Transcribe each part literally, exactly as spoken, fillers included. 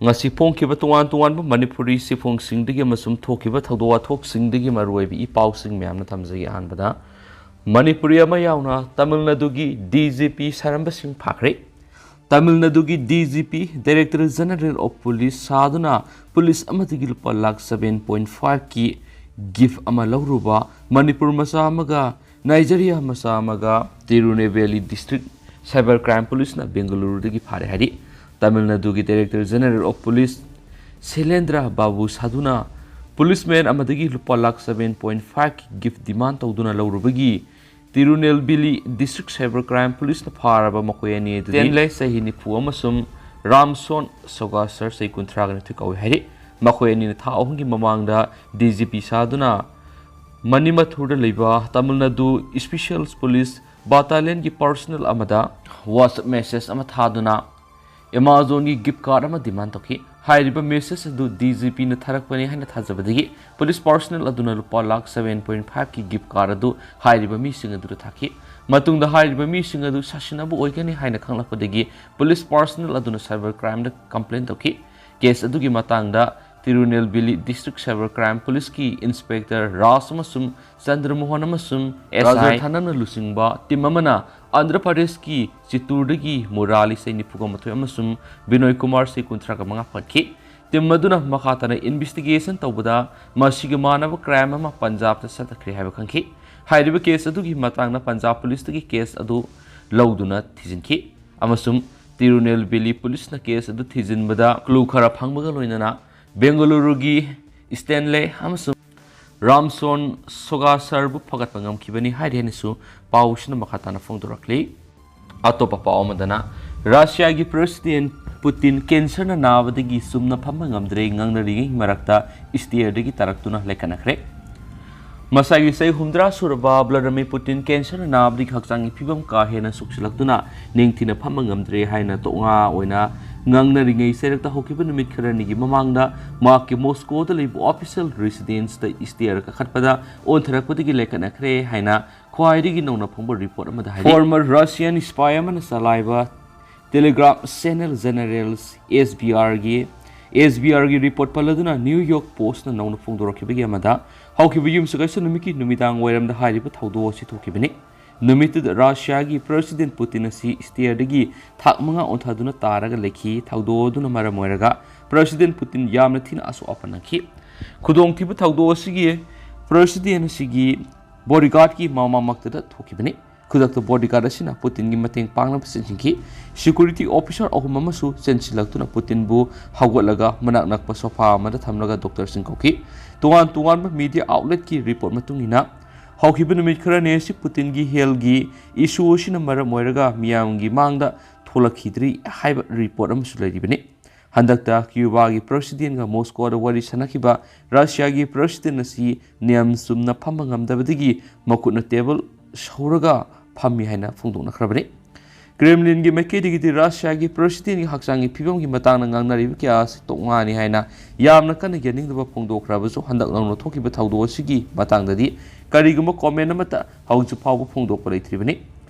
ꯉꯁꯤ ꯐꯣꯡꯈꯤꯕ ꯇꯣꯉꯥꯟ ꯇꯣꯉꯥꯟꯕ ꯃꯅꯤꯄꯨꯔꯤ ꯆꯦꯐꯣꯡꯁꯤꯡꯗꯒꯤ ꯑꯃꯁꯨꯡ ꯊꯣꯛꯈꯤꯕ ꯊꯧꯗꯣꯛ ꯋꯥꯊꯣꯛꯁꯤꯡꯗꯒꯤ ꯃꯔꯨꯑꯣꯏꯕ ꯏ ꯄꯥꯎꯁꯤꯡ ꯃꯌꯥꯝꯅ ꯊꯝꯖꯒꯦ꯫ ꯑꯍꯥꯟꯕꯗ, ꯃꯅꯤꯄꯨꯔꯤ ꯑꯃ ꯌꯥꯎꯅ ꯇꯥꯃꯤꯜ ꯅꯥꯗꯨꯒꯤ ꯗꯤ ꯖꯤ ꯄꯤ ꯁꯥꯔꯝꯕ ꯁꯤꯡ ꯐꯥꯈ꯭ꯔꯦ꯫ ꯇꯥꯃꯤꯜ ꯅꯥꯗꯨꯒꯤ D G P, Director General of Police ꯁꯥꯗꯨꯅ ꯄꯨꯂꯤꯁ ꯑꯃꯗꯒꯤ ꯂꯨꯄꯥ ꯂꯥꯈ seven point five ꯀꯤ ꯒꯤꯐ ꯑꯃ ꯂꯧꯔꯨꯕ ꯃꯅꯤꯄꯨꯔ ꯃꯆꯥ ꯑꯃꯒ ꯅꯥꯏꯖꯔꯤꯌꯥ ꯃꯆꯥ ꯑꯃꯒ ꯇꯤꯔꯨꯅꯦꯚꯦꯂꯤ ꯗꯤꯁꯇ꯭ꯔꯤꯛ ꯁꯥꯏꯕꯔ ꯀ꯭ꯔꯥꯏꯝ ꯄꯨꯂꯤꯁꯅ ꯕꯦꯡꯒꯂꯨꯔꯨꯗꯒꯤ ꯐꯥꯔꯦ ꯍꯥꯏꯔꯤ꯫ ꯇꯥꯃꯤꯜ ꯅꯥꯗꯨꯒꯤ Director General of Police ꯁꯦꯂꯦꯟꯗ꯭ꯔ ꯕꯥꯕꯨ ꯁꯥꯗꯨꯅ ꯄꯨꯂꯤꯁꯃꯦꯟ ꯑꯃꯗꯒꯤ ꯂꯨꯄꯥ ꯂꯥꯈ seven point five ꯀꯤ ꯒꯤꯐ ꯗꯤꯃꯥꯟ ꯇꯧꯗꯨꯅ ꯂꯧꯔꯨꯕꯒꯤ ꯇꯤꯔꯨꯅꯦꯜꯕꯤꯂꯤ ꯗꯤꯁꯇ꯭ꯔꯤꯛ ꯁꯥꯏꯕꯔ ꯀ꯭ꯔꯥꯏꯝ ꯄꯨꯂꯤꯁꯅ ꯐꯥꯔꯕ ꯃꯈꯣꯏ ꯑꯅꯤ ꯑꯗꯨꯗꯤ ꯇꯦꯟꯂꯦ, ꯆꯍꯤ ꯅꯤꯐꯨ, ꯑꯃꯁꯨꯡ ꯔꯥꯝꯁꯣꯟ ꯁꯣꯒꯥꯁꯔ, ꯆꯍꯤ ꯀꯨꯟꯊ꯭ꯔꯥꯒ ꯅꯤꯊꯣꯏ ꯀꯧꯏ ꯍꯥꯏꯔꯤ꯫ ꯃꯈꯣꯏ ꯑꯅꯤꯅ ꯊꯥ ꯑꯍꯨꯝꯒꯤ ꯃꯃꯥꯡꯗ ꯗꯤ ꯖꯤ ꯄꯤ ꯁꯥꯗꯨꯅ ꯃꯅꯤꯃꯊꯨꯔꯗ ꯂꯩꯕ ꯇꯥꯃꯤꯜ ꯅꯥꯗꯨ ꯁ꯭ꯄꯦꯁꯤꯌꯦꯜ ꯄꯨꯂꯤꯁ ꯕꯥꯇꯥꯂꯤꯌꯟꯒꯤ ꯄꯔꯁꯅꯦꯜ ꯑꯃꯗ WhatsApp ꯃꯦꯁꯦꯖ ꯑꯃ ꯊꯥꯗꯨꯅ ꯑꯦꯃꯥꯖꯣꯟꯒꯤ ꯒꯤꯐ ꯀꯥꯔꯗ ꯑꯃ ꯗꯤꯃꯥꯟ ꯇꯧꯈꯤ꯫ ꯍꯥꯏꯔꯤꯕ ꯃꯦꯁꯦꯖ ꯑꯗꯨ ꯗꯤ ꯖꯤ ꯄꯤꯅ ꯊꯥꯔꯛꯄꯅꯤ ꯍꯥꯏꯅ ꯊꯥꯖꯕꯗꯒꯤ ꯄꯨꯂꯤꯁ ꯄꯔꯁꯅꯦꯜ ꯑꯗꯨꯅ ꯂꯨꯄꯥ ꯂꯥꯈ seven point five ꯀꯤ ꯒꯤꯐ ꯀꯥꯔꯗ ꯑꯗꯨ ꯍꯥꯏꯔꯤꯕ ꯃꯤꯁꯤꯡ ꯑꯗꯨꯗ ꯊꯥꯈꯤ꯫ ꯃꯇꯨꯡꯗ ꯍꯥꯏꯔꯤꯕ ꯃꯤꯁꯤꯡ ꯑꯗꯨ ꯁꯥꯁꯤꯟꯅꯕ ꯑꯣꯏꯒꯅꯤ ꯍꯥꯏꯅ ꯈꯪꯂꯛꯄꯗꯒꯤ ꯄꯨꯂꯤꯁ ꯄꯔꯁꯅꯦꯜ ꯑꯗꯨꯅ ꯁꯥꯏꯕꯔ ꯀ꯭ꯔꯥꯏꯝꯗ ꯀꯝꯄ꯭ꯂꯦꯟ ꯇꯧꯈꯤ꯫ ꯀꯦꯁ ꯑꯗꯨꯒꯤ ꯃꯇꯥꯡꯗ ꯇꯤꯔꯨꯅꯦꯜꯕꯤꯂꯤ ꯗꯤꯁꯇ꯭ꯔꯤꯛ ꯁꯥꯏꯕꯔ ꯀ꯭ꯔꯥꯏꯝ ꯄꯨꯂꯤꯁꯀꯤ ꯏꯟꯁꯄꯦꯛꯇꯔ ꯔꯥꯖ ꯑꯃꯁꯨꯡ ꯆꯟꯗ꯭ꯔꯃꯣꯍꯟ ꯑꯃꯁꯨꯡ ꯑꯦꯁ ꯑꯥꯏ ꯊꯥꯅꯝꯅ ꯂꯨꯆꯤꯡꯕ ꯇꯤꯝ ꯑꯃꯅ ꯑꯟꯙ꯭ꯔ ꯄ꯭ꯔꯗꯦꯁꯀꯤ ꯆꯤꯠꯇꯨꯔꯗꯒꯤ ꯃꯨꯔꯥꯂꯤ, ꯆꯍꯤ ꯅꯤꯐꯨꯒ ꯃꯥꯊꯣꯏ, ꯑꯃꯁꯨꯡ ꯕꯤꯅꯣꯏ ꯀꯨꯃꯥꯔ, ꯆꯍꯤ ꯀꯨꯟꯊ꯭ꯔꯥꯒ ꯃꯉꯥ ꯐꯥꯈꯤ꯫ ꯇꯤꯝ ꯑꯗꯨꯅ ꯃꯈꯥ ꯇꯥꯅ ꯏꯟꯚꯦꯁꯇꯤꯒꯦꯁꯟ ꯇꯧꯕꯗ ꯃꯁꯤꯒ ꯃꯥꯟꯅꯕ ꯀ꯭ꯔꯥꯏꯝ ꯑꯃ ꯄꯟꯖꯥꯕꯇ ꯆꯠꯊꯈ꯭ꯔꯦ ꯍꯥꯏꯕ ꯈꯪꯈꯤ꯫ ꯍꯥꯏꯔꯤꯕ ꯀꯦꯁ ꯑꯗꯨꯒꯤ ꯃꯇꯥꯡꯗ ꯄꯟꯖꯥꯕ ꯄꯨꯂꯤꯁꯇꯒꯤ ꯀꯦꯁ ꯑꯗꯨ ꯂꯧꯗꯨꯅ ꯊꯤꯖꯤꯟꯈꯤ ꯑꯃꯁꯨꯡ ꯇꯤꯔꯨꯅꯦꯜꯕꯦꯂꯤ ꯄꯨꯂꯤꯁꯅ ꯀꯦꯁ ꯑꯗꯨ ꯊꯤꯖꯤꯟꯕꯗ ꯀ꯭ꯂꯨ ꯈꯔ ꯐꯪꯕꯒ ꯂꯣꯏꯅꯅ ꯕꯦꯡꯒꯂꯨꯔꯨꯒꯤ ꯁ꯭ꯇꯦꯟꯂꯦ ꯑꯃꯁꯨꯡ ꯔꯥꯝꯁꯣꯟ ꯁꯣꯒꯥꯁꯔꯕꯨ ꯐꯒꯠꯄ ꯉꯝꯈꯤꯕꯅꯤ ꯍꯥꯏꯔꯤ ꯍꯥꯏꯅꯁꯨ ꯄꯥꯎꯁꯤꯅ ꯃꯈꯥ ꯇꯥꯅ ꯐꯣꯡꯗꯣꯔꯛꯂꯤ꯫ ꯑꯇꯣꯞꯄ ꯄꯥꯎ ꯑꯃꯗꯅ, ꯔꯁꯤꯌꯥꯒꯤ ꯄ꯭ꯔꯦꯁꯤꯗꯦꯟꯠ ꯄꯨꯇꯤꯟ ꯀꯦꯟꯁꯔꯅ ꯅꯥꯕꯗꯒꯤ ꯆꯨꯝꯅ ꯐꯝꯕ ꯉꯝꯗ꯭ꯔꯦ ꯉꯥꯡꯅꯔꯤꯉꯩ ꯃꯔꯛꯇ ꯁ꯭ꯇꯦꯌꯔꯗꯒꯤ ꯇꯥꯔꯛꯇꯨꯅ ꯂꯩꯈꯠꯅꯈ꯭ꯔꯦ꯫ ꯃꯁꯥꯒꯤ ꯆꯍꯤ ꯍꯨꯝꯗ꯭ꯔꯥ ꯁꯨꯔꯕ ꯚ꯭ꯂꯥꯗꯤꯃꯤꯔ ꯄꯨꯇꯤꯟ ꯀꯦꯟꯁꯔꯅ ꯅꯥꯕꯗꯒꯤ ꯍꯛꯆꯥꯡꯒꯤ ꯐꯤꯕꯝ ꯀꯥ ꯍꯦꯟꯅ ꯁꯣꯛꯆꯤꯜꯂꯛꯇꯨꯅ ꯅꯤꯡꯊꯤꯅ ꯐꯝꯕ ꯉꯝꯗ꯭ꯔꯦ ꯍꯥꯏꯅ ꯇꯣꯛꯉꯥ ꯑꯣꯏꯅ ꯉꯥꯡꯅꯔꯤꯉꯩ ꯆꯩꯔꯛꯇ ꯍꯧꯈꯤꯕ ꯅꯨꯃꯤꯠ ꯈꯔꯅꯤꯒꯤ ꯃꯃꯥꯡꯗ ꯃꯍꯥꯛꯀꯤ ꯃꯣꯁꯀꯣꯗ ꯂꯩꯕ ꯑꯣꯐꯤꯁꯤꯌꯦꯜ ꯔꯦꯁꯤꯗꯦꯟꯁꯇ ꯁ꯭ꯇꯦꯌꯔ ꯀꯥꯈꯠꯄꯗ ꯑꯣꯟꯊꯔꯛꯄꯗꯒꯤ ꯂꯩꯈꯠꯅꯈ꯭ꯔꯦ ꯍꯥꯏꯅ ꯈ꯭ꯋꯥꯏꯗꯒꯤ ꯅꯧꯅ ꯐꯣꯡꯕ ꯔꯤꯄꯣꯔꯠ ꯑꯃꯗ ꯍꯥꯏꯔꯤ꯫ ꯐꯣꯔꯃꯔ ꯔꯁꯤꯌꯥꯟ ꯁ꯭ꯄꯥꯏ ꯑꯃꯅ ꯆꯂꯥꯏꯕ Telegraph Channel Generals, S B R ꯒꯤ, S B R ꯒꯤ report ꯄꯜꯂꯗꯨꯅ New York Post ꯅ ꯅꯧꯅ ꯐꯣꯡꯗꯣꯔꯛꯈꯤꯕꯒꯤ ꯑꯃꯗ, ꯍꯧꯈꯤꯕ ꯌꯨꯝꯁꯀꯩꯁ ꯅꯨꯃꯤꯠꯀꯤ ꯅꯨꯃꯤꯗꯥꯡ ꯋꯥꯏꯔꯝꯗ ꯍꯥꯏꯔꯤꯕ ꯊꯧꯗꯣꯛ ꯑꯁꯤ ꯊꯣꯛꯈꯤꯕꯅꯤ꯫ ꯅꯨꯃꯤꯠꯇꯨꯗ ꯔꯁꯤꯌꯥꯒꯤ President Putin ꯑꯁꯤ stair ꯗꯒꯤ ꯊꯥꯛ ꯃꯉꯥ ꯑꯣꯟꯊꯗꯨꯅ ꯇꯥꯔꯒ ꯂꯩꯈꯤ꯫ ꯊꯧꯗꯣꯛ ꯑꯗꯨꯅ ꯃꯔꯝ ꯑꯣꯏꯔꯒ President Putin ꯌꯥꯝꯅ ꯊꯤꯅ ꯑꯁꯣꯛ ꯑꯄꯟ ꯅꯪꯈꯤ꯫ ꯈꯨꯗꯣꯡꯊꯤꯕ ꯊꯧꯗꯣꯛ ꯑꯁꯤꯒꯤ President ꯑꯁꯤꯒꯤ bodyguard ꯀꯤ ꯃꯃꯥꯡꯃꯛꯇꯗ ꯊꯣꯛꯈꯤꯕꯅꯤ꯫ ꯈꯨꯗꯛꯇ bodyguard ꯑꯁꯤꯅ Putin ꯒꯤ ꯃꯇꯦꯡ ꯄꯥꯡꯅꯕ ꯆꯦꯟꯁꯤꯟꯈꯤ꯫ Security officer ꯑꯍꯨꯝ ꯑꯃꯁꯨ ꯆꯦꯟꯁꯤꯜꯂꯛꯇꯨꯅ Putin ꯕꯨ ꯍꯧꯒꯠꯂꯒ ꯃꯅꯥꯛ ꯅꯛꯄ sofa ꯑꯃꯗ ꯊꯝꯂꯒ doctor ꯁꯤꯡ ꯀꯧꯈꯤ꯫ ꯇꯣꯉꯥꯟ ꯇꯣꯉꯥꯟꯕ media outlet ꯀꯤ report ꯃꯇꯨꯡ ꯏꯟꯅ, ꯍꯧꯈꯤꯕ ꯅꯨꯃꯤꯠ ꯈꯔꯅꯤ ꯑꯁꯤ Putin ꯒꯤ health ꯀꯤ issue ꯑꯁꯤꯅ ꯃꯔꯝ ꯑꯣꯏꯔꯒ ꯃꯤꯌꯥꯝꯒꯤ ꯃꯥꯡꯗ ꯊꯣꯛꯂꯛꯈꯤꯗ꯭ꯔꯤ ꯍꯥꯏꯕ report ꯑꯃꯁꯨ ꯂꯩꯔꯤꯕꯅꯤ꯫ ꯍꯟꯗꯛꯇ Cuba ꯒꯤ President ꯒ Moscow ꯗ ꯋꯥꯔꯤ ꯁꯥꯟꯅꯈꯤꯕ Russia ꯒꯤ President ꯑꯁꯤ ꯅꯤꯌꯝ ꯆꯨꯝꯅ ꯐꯝꯕ ꯉꯝꯗꯕꯗꯒꯤ ꯃꯈꯨꯠꯅ table ꯁꯧꯔꯒ ꯐꯝꯃꯤ ꯍꯥꯏꯅ ꯐꯣꯡꯗꯣꯛꯅꯈ꯭ꯔꯕꯅꯤ꯫ Kremlin ꯒꯤ ꯃꯥꯏꯀꯩꯗꯒꯤꯗꯤ Russia ꯒꯤ President ꯀꯤ ꯍꯛꯆꯥꯡꯒꯤ ꯐꯤꯕꯝꯒꯤ ꯃꯇꯥꯡꯗ ꯉꯥꯡꯅꯔꯤꯕ ꯀꯌꯥ ꯑꯁꯤ ꯇꯣꯛꯉꯥꯅꯤ ꯍꯥꯏꯅ ꯌꯥꯝꯅ ꯀꯟꯅ ꯌꯥꯅꯤꯡꯗꯕ ꯐꯣꯡꯗꯣꯛꯈ꯭ꯔꯕꯁꯨ, ꯍꯟꯗꯛ ꯅꯧꯅ ꯊꯣꯛꯈꯤꯕ ꯊꯧꯗꯣꯛ ꯑꯁꯤꯒꯤ ꯃꯇꯥꯡꯗꯗꯤ ꯀꯔꯤꯒꯨꯝꯕ comment ꯑꯃꯠꯇ ꯍꯧꯖꯤꯛ ꯐꯥꯎꯕ ꯐꯣꯡꯗꯣꯛꯄ ꯂꯩꯇ꯭ꯔꯤꯕꯅꯤ꯫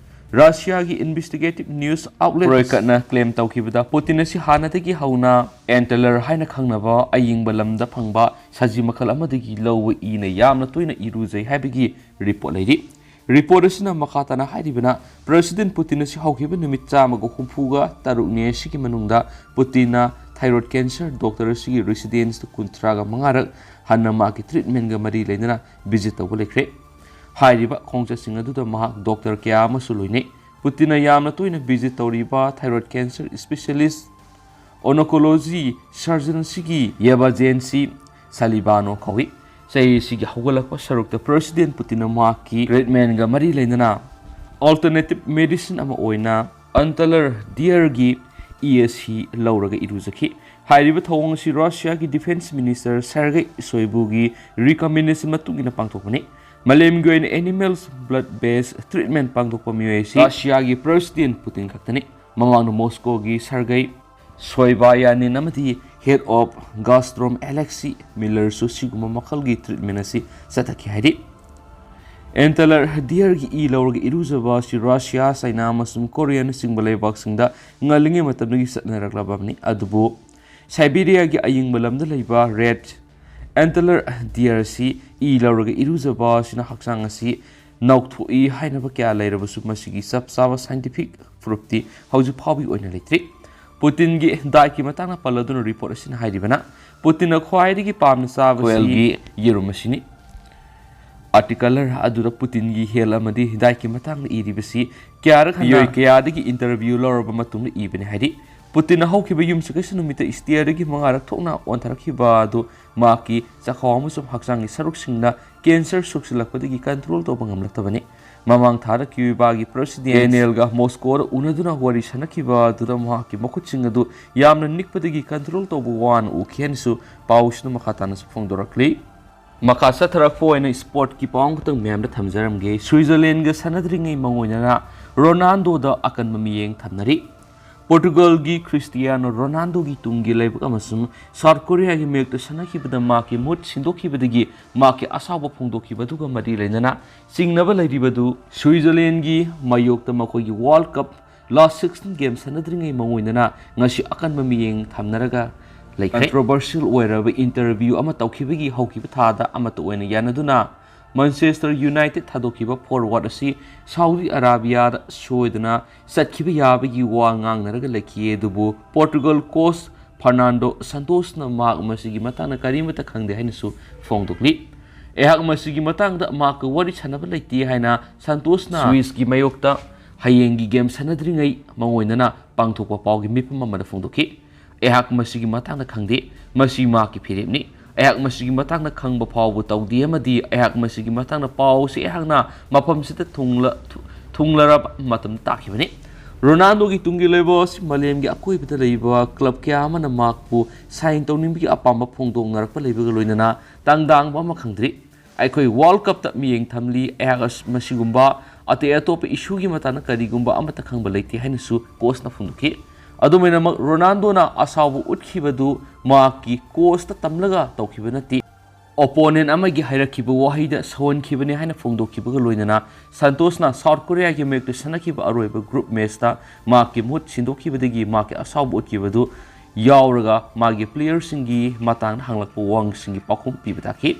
Russia ꯒꯤ investigative news outlet Breitbart ꯅ claim ꯇꯧꯈꯤꯕꯗ, Putin ꯑꯁꯤ ꯍꯥꯟꯅꯗꯒꯤ ꯍꯧꯅ Antalya ꯍꯥꯏꯅ ꯈꯪꯅꯕ ꯑꯌꯤꯡꯕ ꯂꯝꯗ ꯐꯪꯕ ꯁꯖꯤ ꯃꯈꯜ ꯑꯃꯗꯒꯤ ꯂꯧꯕ ꯏꯅ ꯌꯥꯝꯅ ꯇꯣꯏꯅ ꯏꯔꯨꯖꯩ ꯍꯥꯏꯕꯒꯤ report ꯂꯩꯔꯤ꯫ Report ꯑꯁꯤꯅ ꯃꯈꯥ ꯇꯥꯅ ꯍꯥꯏꯔꯤꯕꯅ, President Putin ꯑꯁꯤ ꯍꯧꯈꯤꯕ ꯅꯨꯃꯤꯠ ꯆꯥꯝꯃꯒ ꯍꯨꯝꯐꯨꯒ ꯇꯔꯨꯛꯅꯤ ꯑꯁꯤꯒꯤ ꯃꯅꯨꯡꯗ Putin ꯅ thyroid cancer doctor ꯑꯁꯤꯒꯤ residence ꯇ ꯀꯨꯟꯊ꯭ꯔꯥꯒ ꯃꯉꯥꯔꯛ ꯍꯟꯅ ꯃꯍꯥꯛꯀꯤ treatment ꯒ ꯃꯔꯤ ꯂꯩꯅꯅ visit ꯇꯧꯕ ꯂꯩꯈ꯭ꯔꯦ꯫ ꯍꯥꯏꯔꯤꯕ ꯈꯣꯡꯆꯠꯁꯤꯡ ꯑꯗꯨꯗ ꯃꯍꯥꯛ doctor ꯀꯌꯥ ꯑꯃꯁꯨ ꯂꯣꯏꯅꯩ꯫ Putin ꯅ ꯌꯥꯝꯅ ꯇꯣꯏꯅ visit ꯇꯧꯔꯤꯕ thyroid cancer specialist oncology surgeon ꯑꯁꯤꯒꯤ Yevgeny Salivano ꯀꯧꯏ꯫ ꯆꯍꯤ ꯑꯁꯤꯒꯤ ꯍꯧꯒꯠꯂꯛꯄ ꯁꯔꯨꯛꯇ President Putin ꯅ ꯃꯍꯥꯛꯀꯤ treatment ꯒ ꯃꯔꯤ ꯂꯩꯅꯅ alternative medicine ꯑꯃ ꯑꯣꯏꯅ Antalya deer ꯒꯤ ꯏ ꯑꯁꯤ ꯂꯧꯔꯒ ꯏꯔꯨꯖꯈꯤ꯫ ꯍꯥꯏꯔꯤꯕ ꯊꯧꯑꯣꯡ ꯑꯁꯤ Russia ꯒꯤ Defense Minister Sergei Shoigu ꯒꯤ recommendation ꯃꯇꯨꯡ ꯏꯟꯅ ꯄꯥꯡꯊꯣꯛꯄꯅꯤ꯫ ꯃꯥꯂꯦꯝꯒꯤ ꯑꯣꯏꯅ animals blood based treatment ꯄꯥꯡꯊꯣꯛꯄ ꯃꯤꯑꯣꯏ ꯑꯁꯤ Russia ꯒꯤ President Putin ꯈꯛꯇꯅꯤ꯫ ꯃꯃꯥꯡꯗ Moscow ꯒꯤ Sergei Sobyanin ꯑꯃꯗꯤ head of Gazprom Alexei Miller ꯁꯨ ꯁꯤꯒꯨꯝꯕ ꯃꯈꯜꯒꯤ treatment ꯑꯁꯤ ꯆꯠꯊꯈꯤ ꯍꯥꯏꯔꯤ꯫ ꯑꯦꯟꯇꯂꯔ ꯗꯤꯌꯔꯒꯤ ꯏ ꯂꯧꯔꯒ ꯏꯔꯨꯖꯕ ꯑꯁꯤ ꯔꯁꯤꯌꯥ, ꯆꯥꯏꯅꯥ ꯑꯃꯁꯨꯡ ꯀꯣꯔꯤꯌꯥꯅꯆꯤꯡꯕ ꯂꯩꯕꯥꯛꯁꯤꯡꯗ ꯉꯜꯂꯤꯉꯩ ꯃꯇꯝꯗꯒꯤ ꯆꯠꯅꯔꯛꯂꯕꯅꯤ꯫ ꯑꯗꯨꯕꯨ ꯁꯥꯏꯕꯤꯔꯤꯌꯥꯒꯤ ꯑꯌꯤꯡꯕ ꯂꯝꯗ ꯂꯩꯕ ꯔꯦꯗ ꯑꯦꯟꯇꯂꯔ ꯗꯤꯌꯔ ꯑꯁꯤ ꯏ ꯂꯧꯔꯒ ꯏꯔꯨꯖꯕ ꯑꯁꯤꯅ ꯍꯛꯆꯥꯡ ꯑꯁꯤ ꯅꯧꯊꯣꯛꯏ ꯍꯥꯏꯅꯕ ꯀꯌꯥ ꯂꯩꯔꯕꯁꯨ, ꯃꯁꯤꯒꯤ ꯆꯞ ꯆꯥꯕ ꯁꯥꯏꯟꯇꯤꯐꯤꯛ ꯄ꯭ꯔꯨꯐꯇꯤ ꯍꯧꯖꯤꯛ ꯐꯥꯎꯕꯒꯤ ꯑꯣꯏꯅ ꯂꯩꯇ꯭ꯔꯤ꯫ ꯄꯨꯇꯤꯟꯒꯤ ꯗꯥꯏꯠꯀꯤ ꯃꯇꯥꯡꯗ ꯄꯜꯂꯗꯨꯅ ꯔꯤꯄꯣꯔꯠ ꯑꯁꯤꯅ ꯍꯥꯏꯔꯤꯕꯅ, ꯄꯨꯇꯤꯟꯅ ꯈ꯭ꯋꯥꯏꯗꯒꯤ ꯄꯥꯝꯅ ꯆꯥꯕꯁꯤ ꯀꯣꯏꯜꯒꯤ ꯌꯦꯔꯨꯝ ꯑꯁꯤꯅꯤ꯫ ꯑꯥꯔꯇꯤꯀꯂꯔ ꯑꯗꯨꯗ ꯄꯨꯇꯤꯟꯒꯤ ꯍꯦꯜ ꯑꯃꯗꯤ ꯗꯥꯏꯠꯀꯤ ꯃꯇꯥꯡꯗ ꯏꯔꯤꯕꯁꯤ ꯀꯌꯥꯔꯛ ꯍꯟꯅ ꯃꯤꯑꯣꯏ ꯀꯌꯥꯗꯒꯤ ꯏꯟꯇꯔꯚ꯭ꯌꯨ ꯂꯧꯔꯕ ꯃꯇꯨꯡꯗ ꯏꯕꯅꯤ ꯍꯥꯏꯔꯤ꯫ ꯄꯨꯇꯤꯟꯅ ꯍꯧꯈꯤꯕ ꯌꯨꯝꯁꯀꯩꯁ ꯅꯨꯃꯤꯠꯇ ꯁ꯭ꯇꯦꯌꯔꯗꯒꯤ ꯃꯉꯥꯔꯛ ꯊꯣꯛꯅ ꯑꯣꯟꯊꯔꯛꯈꯤꯕ ꯑꯗꯨ ꯃꯍꯥꯛꯀꯤ ꯆꯈꯥꯎ ꯑꯃꯁꯨꯡ ꯍꯛꯆꯥꯡꯒꯤ ꯁꯔꯨꯛꯁꯤꯡꯅ ꯀꯦꯟꯁꯔ ꯁꯣꯛꯆꯤꯜꯂꯛꯄꯗꯒꯤ ꯀꯟꯇ꯭ꯔꯣꯜ ꯇꯧꯕ ꯉꯝꯂꯛꯇꯕꯅꯤ꯫ ꯃꯃꯥꯡ ꯊꯥꯗ ꯀ꯭ꯌꯨꯕꯥꯒꯤ ꯄ꯭ꯔꯦꯁꯤꯗꯦꯟꯠ ꯗꯦꯅꯤꯌꯦꯜꯒ ꯃꯣꯁꯀꯣꯗ ꯎꯅꯗꯨꯅ ꯋꯥꯔꯤ ꯁꯥꯟꯅꯈꯤꯕ ꯑꯗꯨꯗ ꯃꯍꯥꯛꯀꯤ ꯃꯈꯨꯠꯁꯤꯡ ꯑꯗꯨ ꯌꯥꯝꯅ ꯅꯤꯛꯄꯗꯒꯤ ꯀꯟꯇ꯭ꯔꯣꯜ ꯇꯧꯕ ꯋꯥꯅ ꯎꯈꯤ ꯍꯥꯏꯅꯁꯨ ꯄꯥꯎꯁꯤꯅ ꯃꯈꯥ ꯇꯥꯅꯁꯨ ꯐꯣꯡꯗꯣꯔꯛꯂꯤ꯫ ꯃꯈꯥ ꯆꯠꯊꯔꯛꯄ ꯑꯣꯏꯅ ꯁ꯭ꯄꯣꯔꯠꯀꯤ ꯄꯥꯎ ꯑꯃꯈꯛꯇꯪ ꯃꯌꯥꯝꯗ ꯊꯝꯖꯔꯝꯒꯦ꯫ ꯁ꯭ꯋꯤꯖꯔꯂꯦꯟꯒ ꯁꯥꯟꯅꯗ꯭ꯔꯤꯉꯩ ꯃꯥꯡꯑꯣꯏꯅꯅ ꯔꯣꯅꯥꯜꯗꯣꯗ ꯑꯀꯟꯕ ꯃꯤꯠꯌꯦꯡ ꯊꯝꯅꯔꯤ꯫ ꯄꯣꯔꯇꯨꯒꯜꯒꯤ ꯈ꯭ꯔꯤꯁꯇꯤꯌꯥꯅꯣ ꯔꯣꯅꯥꯜꯗꯣꯒꯤ ꯇꯨꯡꯒꯤ ꯂꯩꯕꯥꯛ ꯑꯃꯁꯨꯡ ꯁꯥꯎꯠ ꯀꯣꯔꯤꯌꯥꯒꯤ ꯃꯥꯌꯣꯛꯇ ꯁꯥꯟꯅꯈꯤꯕꯗ ꯃꯍꯥꯛꯀꯤ ꯃꯨꯠ ꯁꯤꯟꯗꯣꯛꯈꯤꯕꯗꯒꯤ ꯃꯍꯥꯛꯀꯤ ꯑꯁꯥꯎꯕ ꯐꯣꯡꯗꯣꯛꯈꯤꯕ ꯑꯗꯨꯒ ꯃꯔꯤ ꯂꯩꯅꯅ ꯆꯤꯡꯅꯕ ꯂꯩꯔꯤꯕꯗꯨ ꯁ꯭ꯋꯤꯖꯔꯂꯦꯟꯒꯤ ꯃꯥꯌꯣꯛꯇ ꯃꯈꯣꯏꯒꯤ ꯋꯥꯔꯜꯗ ꯀꯞ ꯂꯥꯁ ꯁꯤꯛꯁꯇꯤꯟ ꯒꯦꯝ ꯁꯥꯟꯅꯗ꯭ꯔꯤꯉꯩ ꯃꯥꯡꯑꯣꯏꯅꯅ ꯉꯁꯤ ꯑꯀꯟꯕ ꯃꯤꯠꯌꯦꯡ ꯊꯝꯅꯔꯒ ꯂꯩꯈ꯭ꯔꯦ꯫ ꯀꯟꯇ꯭ꯔꯣꯚꯔꯁꯤꯌꯦꯜ ꯑꯣꯏꯔꯕ ꯏꯟꯇꯔꯚ꯭ꯌꯨ ꯑꯃ ꯇꯧꯈꯤꯕꯒꯤ ꯍꯧꯈꯤꯕ ꯊꯥꯗ ꯑꯃꯠꯇ ꯑꯣꯏꯅ ꯌꯥꯅꯗꯨꯅ ꯃꯥꯟꯆꯦꯁꯇꯔ ꯌꯨꯅꯥꯏꯇꯦꯗ ꯊꯥꯗꯣꯛꯈꯤꯕ ꯐꯣꯔꯋꯥꯔꯗ ꯑꯁꯤ ꯁꯥꯎꯗꯤ ꯑꯔꯥꯕꯤꯌꯥꯗ ꯁꯣꯏꯗꯅ ꯆꯠꯈꯤꯕ ꯌꯥꯕꯒꯤ ꯋꯥ ꯉꯥꯡꯅꯔꯒ ꯂꯩꯈꯤ꯫ ꯑꯗꯨꯕꯨ ꯄꯣꯔꯇꯨꯒꯜ ꯀꯣꯆ ꯐꯔꯅꯥꯟꯗꯣ ꯁꯟꯇꯣꯁꯅ ꯃꯍꯥꯛ ꯃꯁꯤꯒꯤ ꯃꯇꯥꯡꯗ ꯀꯔꯤꯃꯠꯇ ꯈꯪꯗꯦ ꯍꯥꯏꯅꯁꯨ ꯐꯣꯡꯗꯣꯛꯂꯤ꯫ ꯑꯩꯍꯥꯛ ꯃꯁꯤꯒꯤ ꯃꯇꯥꯡꯗ ꯃꯍꯥꯛꯀ ꯋꯥꯔꯤ ꯁꯥꯟꯅꯕ ꯂꯩꯇꯦ ꯍꯥꯏꯅ ꯁꯟꯇꯣꯁꯅ ꯁ꯭ꯋꯤꯁꯀꯤ ꯃꯥꯌꯣꯛꯇ ꯍꯌꯦꯡꯒꯤ ꯒꯦꯝ ꯁꯥꯟꯅꯗ꯭ꯔꯤꯉꯩ ꯃꯥꯡꯑꯣꯏꯅꯅ ꯄꯥꯡꯊꯣꯛꯄ ꯄꯥꯎꯒꯤ ꯃꯤꯐꯝ ꯑꯃꯗ ꯐꯣꯡꯗꯣꯛꯈꯤ꯫ ꯑꯩꯍꯥꯛ ꯃꯁꯤꯒꯤ ꯃꯇꯥꯡꯗ ꯈꯪꯗꯦ꯫ ꯃꯁꯤ ꯃꯍꯥꯛꯀꯤ ꯐꯤꯔꯦꯞꯅꯤ꯫ ꯑꯩꯍꯥꯛ ꯃꯁꯤꯒꯤ ꯃꯇꯥꯡꯗ ꯈꯪꯕ ꯐꯥꯎꯕ ꯇꯧꯗꯦ ꯑꯃꯗꯤ ꯑꯩꯍꯥꯛ ꯃꯁꯤꯒꯤ ꯃꯇꯥꯡꯗ ꯄꯥꯎꯁꯤ ꯑꯩꯍꯥꯛꯅ ꯃꯐꯝꯁꯤꯗ ꯊꯨꯡꯂ-, ꯊꯨ-, ꯊꯨꯡꯂꯔꯕ ꯃꯇꯝꯗ ꯇꯥꯈꯤꯕꯅꯤ꯫ ꯔꯣꯅꯥꯜꯗꯣꯒꯤ ꯇꯨꯡꯒꯤ ꯂꯩꯕ ꯑꯁꯤ ꯃꯥꯂꯦꯝꯒꯤ ꯑꯀꯣꯏꯕꯗ ꯂꯩꯕ ꯀ꯭ꯂꯕ ꯀꯌꯥ ꯑꯃꯅ ꯃꯍꯥꯛꯄꯨ ꯁꯥꯏꯟ ꯇꯧꯅꯤꯡꯕꯒꯤ ꯑꯄꯥꯝꯕ ꯐꯣꯡꯗꯣꯛꯅꯔꯛꯄ ꯂꯩꯕꯒ ꯂꯣꯏꯅꯅ ꯇꯥꯡꯗꯥꯡꯕ ꯑꯃ ꯈꯪꯗ꯭ꯔꯤ꯫ ꯑꯩꯈꯣꯏ ꯋꯥꯔꯜꯗ ꯀꯞꯇ ꯃꯤꯠꯌꯦꯡ ꯊꯝꯂꯤ꯫ ꯑꯩꯍꯥꯛ ꯑꯁ-, ꯃꯁꯤꯒꯨꯝꯕ ꯑꯇꯩ ꯑꯇꯣꯞꯄ ꯏꯁꯨꯒꯤ ꯃꯇꯥꯡꯗ ꯀꯔꯤꯒꯨꯝꯕ ꯑꯃꯠꯇ ꯈꯪꯕ ꯂꯩꯇꯦ ꯍꯥꯏꯅꯁꯨ ꯀꯣꯆꯅ ꯐꯣꯡꯗꯣꯛꯈꯤ꯫ ꯑꯗꯨꯝ ꯑꯣꯏꯅꯃꯛ, ꯔꯣꯅꯥꯜꯗꯣꯅ ꯑꯁꯥꯎꯕ ꯎꯠꯈꯤꯕꯗꯨ ꯃꯍꯥꯛꯀꯤ ꯀꯣꯆꯇ ꯇꯝꯂꯒ ꯇꯧꯈꯤꯕ ꯅꯠꯇꯦ꯫ ꯑꯣꯄꯣꯅꯦꯟ ꯑꯃꯒꯤ ꯍꯥꯏꯔꯛꯈꯤꯕ ꯋꯥꯍꯩꯗ ꯁꯧꯍꯟꯈꯤꯕꯅꯤ ꯍꯥꯏꯅ ꯐꯣꯡꯗꯣꯛꯈꯤꯕꯒ ꯂꯣꯏꯅꯅ ꯁꯟꯇꯣꯁꯅ ꯁꯥꯎꯠ ꯀꯣꯔꯤꯌꯥꯒꯤ ꯃꯥꯌꯣꯛꯇ ꯁꯥꯟꯅꯈꯤꯕ ꯑꯔꯣꯏꯕ ꯒ꯭ꯔꯨꯞ ꯃꯦꯆꯇ ꯃꯍꯥꯛꯀꯤ ꯃꯍꯨꯠ ꯁꯤꯟꯗꯣꯛꯈꯤꯕꯗꯒꯤ ꯃꯍꯥꯛꯀꯤ ꯑꯁꯥꯎꯕ ꯎꯠꯈꯤꯕꯗꯨ ꯌꯥꯎꯔꯒ ꯃꯥꯒꯤ ꯄ꯭ꯂꯦꯌꯔꯁꯤꯡꯒꯤ ꯃꯇꯥꯡꯗ ꯍꯪꯂꯛꯄ ꯋꯥꯍꯪꯁꯤꯡꯒꯤ ꯄꯥꯎꯈꯨꯝ ꯄꯤꯕ ꯇꯥꯈꯤ꯫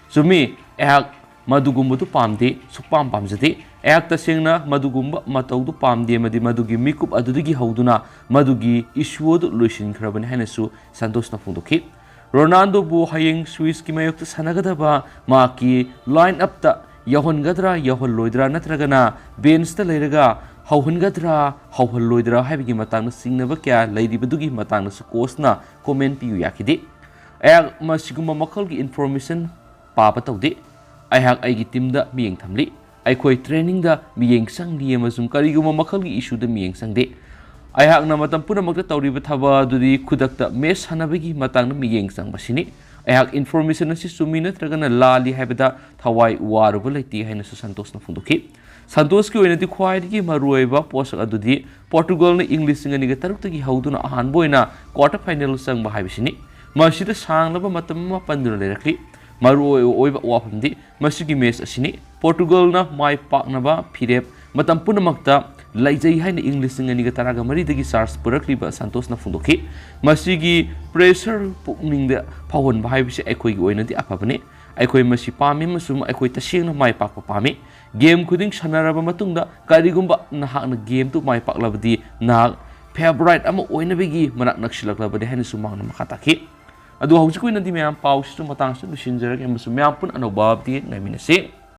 ꯆꯨꯝꯃꯤ, ꯑꯩꯍꯥꯛ ꯃꯗꯨꯒꯨꯝꯕꯗꯨ ꯄꯥꯝꯗꯦ, ꯁꯨꯛꯄꯥꯝ ꯄꯥꯝꯖꯗꯦ꯫ ꯑꯩꯍꯥꯛ ꯇꯁꯦꯡꯅ ꯃꯗꯨꯒꯨꯝꯕ ꯃꯇꯧꯗꯨ ꯄꯥꯝꯗꯦ ꯑꯃꯗꯤ ꯃꯗꯨꯒꯤ ꯃꯤꯀꯨꯞ ꯑꯗꯨꯗꯒꯤ ꯍꯧꯗꯨꯅ ꯃꯗꯨꯒꯤ ꯏꯁꯨ ꯑꯗꯨ ꯂꯣꯏꯁꯤꯟꯈ꯭ꯔꯕꯅꯤ ꯍꯥꯏꯅꯁꯨ ꯁꯟꯇꯣꯁꯅ ꯐꯣꯡꯗꯣꯛꯈꯤ꯫ ꯔꯣꯅꯥꯜꯗꯣꯕꯨ ꯍꯌꯦꯡ ꯁ꯭ꯋꯤꯁꯀꯤ ꯃꯥꯌꯣꯛꯇ ꯁꯥꯟꯅꯒꯗꯕ ꯃꯍꯥꯛꯀꯤ ꯂꯥꯏꯟ ꯑꯞꯇ ꯌꯥꯎꯍꯟꯒꯗ꯭ꯔꯥ ꯌꯥꯎꯍꯜꯂꯣꯏꯗ꯭ꯔꯥ ꯅꯠꯇ꯭ꯔꯒꯅ ꯕꯦꯟꯁꯇ ꯂꯩꯔꯒ ꯍꯧꯍꯟꯒꯗ꯭ꯔꯥ ꯍꯧꯍꯜꯂꯣꯏꯗ꯭ꯔꯥ ꯍꯥꯏꯕꯒꯤ ꯃꯇꯥꯡꯗ ꯆꯤꯡꯅꯕ ꯀꯌꯥ ꯂꯩꯔꯤꯕꯗꯨꯒꯤ ꯃꯇꯥꯡꯗꯁꯨ ꯀꯣꯆꯅ ꯀꯣꯃꯦꯟ ꯄꯤꯌꯨ ꯌꯥꯈꯤꯗꯦ꯫ ꯑꯩꯍꯥꯛ ꯃꯁꯤꯒꯨꯝꯕ ꯃꯈꯜꯒꯤ ꯏꯟꯐꯣꯔꯃꯦꯁꯟ ꯄꯥꯕ ꯇꯧꯗꯦ꯫ ꯑꯩꯍꯥꯛ ꯑꯩꯒꯤ ꯇꯤꯝꯗ ꯃꯤꯠꯌꯦꯡ ꯊꯝꯂꯤ꯫ ꯑꯩꯈꯣꯏ ꯇ꯭ꯔꯦꯅꯤꯡꯗ ꯃꯤꯠꯌꯦꯡ ꯆꯪꯂꯤ ꯑꯃꯁꯨꯡ ꯀꯔꯤꯒꯨꯝꯕ ꯃꯈꯜꯒꯤ ꯏꯁꯨꯗ ꯃꯤꯠꯌꯦꯡ ꯆꯪꯗꯦ꯫ ꯑꯩꯍꯥꯛꯅ ꯃꯇꯝ ꯄꯨꯝꯅꯃꯛꯇ ꯇꯧꯔꯤꯕ ꯊꯕꯛ ꯑꯗꯨꯗꯤ ꯈꯨꯗꯛꯇ ꯃꯦꯆ ꯁꯥꯟꯅꯕꯒꯤ ꯃꯇꯥꯡꯗ ꯃꯤꯠꯌꯦꯡ ꯆꯪꯕꯁꯤꯅꯤ꯫ ꯑꯩꯍꯥꯛ ꯏꯟꯐꯣꯔꯃꯦꯁꯟ ꯑꯁꯤ ꯆꯨꯝꯃꯤ ꯅꯠꯇ꯭ꯔꯒꯅ ꯂꯥꯜꯂꯤ ꯍꯥꯏꯕꯗ ꯊꯋꯥꯏ ꯋꯥꯔꯨꯕ ꯂꯩꯇꯦ ꯍꯥꯏꯅꯁꯨ ꯁꯟꯇꯣꯁꯅ ꯐꯣꯡꯗꯣꯛꯈꯤ꯫ ꯁꯟꯇꯣꯁꯀꯤ ꯑꯣꯏꯅꯗꯤ ꯈ꯭ꯋꯥꯏꯗꯒꯤ ꯃꯔꯨꯑꯣꯏꯕ ꯄꯣꯠꯁꯛ ꯑꯗꯨꯗꯤ ꯄꯣꯔꯇꯨꯒꯜꯅ ꯏꯪ ꯂꯤꯁꯤꯡ ꯑꯅꯤꯒ ꯇꯔꯨꯛꯇꯒꯤ ꯍꯧꯗꯨꯅ ꯑꯍꯥꯟꯕ ꯑꯣꯏꯅ ꯀ꯭ꯋꯥꯔꯇꯔ ꯐꯥꯏꯅꯦꯜ ꯆꯪꯕ ꯍꯥꯏꯕꯁꯤꯅꯤ꯫ ꯃꯁꯤꯗ ꯁꯥꯡꯂꯕ ꯃꯇꯝ ꯑꯃ ꯄꯟꯗꯨꯅ ꯂꯩꯔꯛꯂꯤ꯫ ꯃꯔꯨꯑꯣꯏꯕ ꯋꯥꯐꯝꯗꯤ ꯃꯁꯤꯒꯤ ꯃꯦꯆ ꯑꯁꯤꯅꯤ꯫ ꯄꯣꯔꯇꯨꯒꯜꯅ ꯃꯥꯏ ꯄꯥꯛꯅꯕ ꯐꯤꯔꯦꯞ ꯃꯇꯝ ꯄꯨꯝꯅꯃꯛꯇ ꯂꯩꯖꯩ ꯍꯥꯏꯅ ꯏꯪ ꯂꯤꯁꯤꯡ ꯑꯅꯤꯒ ꯇꯔꯥꯒ ꯃꯔꯤꯗꯒꯤ ꯆꯥꯔꯖ ꯄꯨꯔꯛꯂꯤꯕ ꯁꯟꯇꯣꯁꯅ ꯐꯣꯡꯗꯣꯛꯈꯤ꯫ ꯃꯁꯤꯒꯤ ꯄ꯭ꯔꯦꯁꯔ ꯄꯨꯛꯅꯤꯡꯗ ꯐꯥꯎꯍꯟꯕ ꯍꯥꯏꯕꯁꯤ ꯑꯩꯈꯣꯏꯒꯤ ꯑꯣꯏꯅꯗꯤ ꯑꯐꯕꯅꯤ꯫ ꯑꯩꯈꯣꯏ ꯃꯁꯤ ꯄꯥꯝꯃꯤ ꯑꯃꯁꯨꯡ ꯑꯩꯈꯣꯏ ꯇꯁꯦꯡꯅ ꯃꯥꯏ ꯄꯥꯛꯄ ꯄꯥꯝꯃꯤ꯫ ꯒꯦꯝ ꯈꯨꯗꯤꯡ ꯁꯥꯟꯅꯔꯕ ꯃꯇꯨꯡꯗ ꯀꯔꯤꯒꯨꯝꯕ ꯅꯍꯥꯛꯅ ꯒꯦꯝꯗꯨ ꯃꯥꯏ ꯄꯥꯛꯂꯕꯗꯤ ꯅꯍꯥꯛ ꯐꯦꯚꯣꯔꯥꯏꯠ ꯑꯃ ꯑꯣꯏꯅꯕꯒꯤ ꯃꯅꯥꯛ ꯅꯛꯁꯤꯜꯂꯛꯂꯕꯅꯤ ꯍꯥꯏꯅꯁꯨ ꯃꯍꯥꯛꯅ ꯃꯈꯥ ꯇꯥꯈꯤ꯫ ꯑꯗꯨ ꯍꯧꯖꯤꯛꯀꯤ ꯑꯣꯏꯅꯗꯤ ꯃꯌꯥꯝ ꯄꯥꯎꯁꯤꯁꯨ ꯃꯇꯥꯡꯁꯤꯗ ꯂꯣꯏꯁꯤꯟꯖꯔꯒꯦ ꯑꯃꯁꯨꯡ ꯃꯌꯥꯝ ꯄꯨꯟꯅ ꯑꯅꯧꯕ ꯑꯞꯗꯦꯠ ꯉꯥꯏꯃꯤꯟꯅꯁꯤ꯫